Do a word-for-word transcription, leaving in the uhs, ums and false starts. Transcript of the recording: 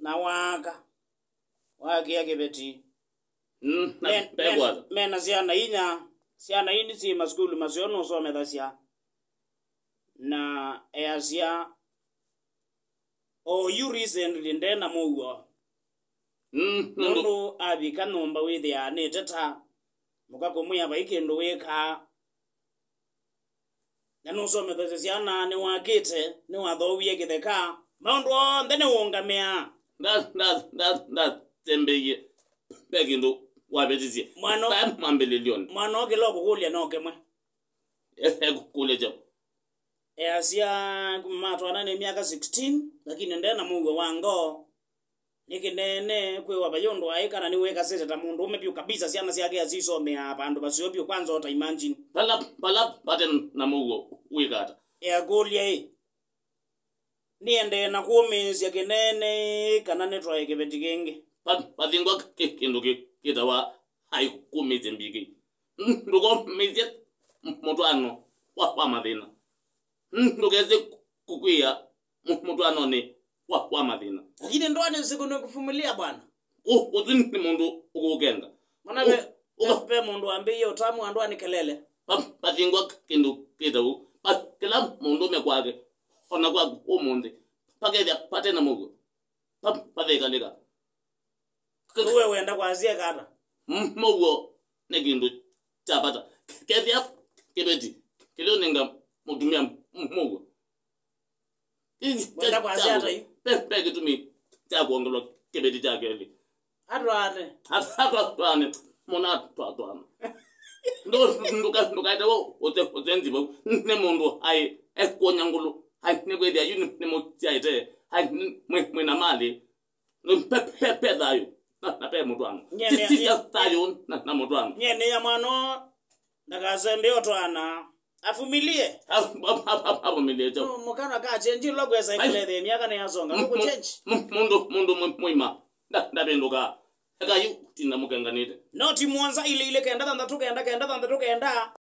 na waaka, waakĩa kĩveti. Mm, na me- me- pekwata. Mena syana inya, syana ii syĩ masukulu maseo nũsomethasya. Na easya, o yu recently nde na mũuo. Mm, nũndũ. Nũndũ avika nyũmba wĩthĩaa nĩteta, mũka kũmwĩa vai kĩndũ wĩkaa. Na nũsomethasya syana, nĩwakĩte, nĩwathowie kĩtheka, maũndũ onthe nĩwũngamĩaa. Nda- nda- nda- ndatembeie, ve kĩndũ wavetisye. Mwana- Ve mwambĩlĩlyonĩ. Mwana ũkĩla ũkũkũlya no kĩmwe. E- ekũkũlya kyaũ? Easya kuma matwana nĩ myaka sixteen, lakini nde na mũuo wa ngoo. Nĩ kĩneene kwĩwa vai ũndũ aĩ kana nĩwĩkasĩte ta mũndũũme vyũ kabisa, syana syake asisomeaa vandũ vaseo vyũ, kwanza ota imagine. Vala, vala vate na mũuo wĩka ata? Eakũlya ĩ, nĩendee na kũmĩĩsya kĩneene ĩ kana nĩtwae kĩveti kĩngĩ? Va- vathingwa kĩ- kĩndũ kĩ- kĩtawa ai kũmĩĩsya mbikĩ. Ndũkomĩĩsye mũtwaano wa, wa mathĩna. Ndũkese kũkwĩa mũ- mũtwaanonĩ wa, wa mathĩna. Lakini ndoa ni siku ni kuvumilia bwana. Ũ- ũsu nĩ mũndũ ũkũkenga. Mana ve, ũ- ve, ve mũndũ ambĩie ũtamu wa ndoa ni kelele. Va- vathingwa kĩndũ kĩtau. Va- kĩla mũndũme kwake, ona kwaku ũmũnthĩ, vakethĩa vate na mũuo. Va- vathekalĩka. Ũwe wenda kwasya ĩka ata? M- mũuo nĩ kĩndũ kya vata. Kethĩa kĩveti kĩlĩũnenga mũtumĩa m- mũuo. Wenda kwasya ata yu? Pe- pe kĩtumi kya kwongelwa kĩveti kya kelĩ. Atwaane. Atwaane. Mũna atwaana. Ndũ- ndũka- ndũkaete wo ũte- ũtenzi vau. Nĩ mũndũ ai ekuonya ngũlũ. Ai nĩkwĩthĩa yu nĩ- nĩmũsyaĩte. Ai mwĩ- mwĩna malĩ. Pe- pe- pe thayũ na- na pe mũtwaano. Nyie si- nĩ- si- nyie- thayũ na- na mũtwaano. Nyie nĩ ya mwana ũũ, ndakasembee ũtwaana. Avumilie. A- a- a- a- avumilie kyaũ? Mũ- mũkana ka change lo kwesa. Ai. Ĩkũlethĩa myaka nĩ yasonga. Mũ- mũ- Nũkũ change. Mũ- mũndũ mũndũ mũ- mũima nda- ndavĩndũkaa. Eka yu tinda mũkenganĩte. Noti mũonza ilĩ ilĩ kenda thanthatũ kenda kenda thanthatũ kenda.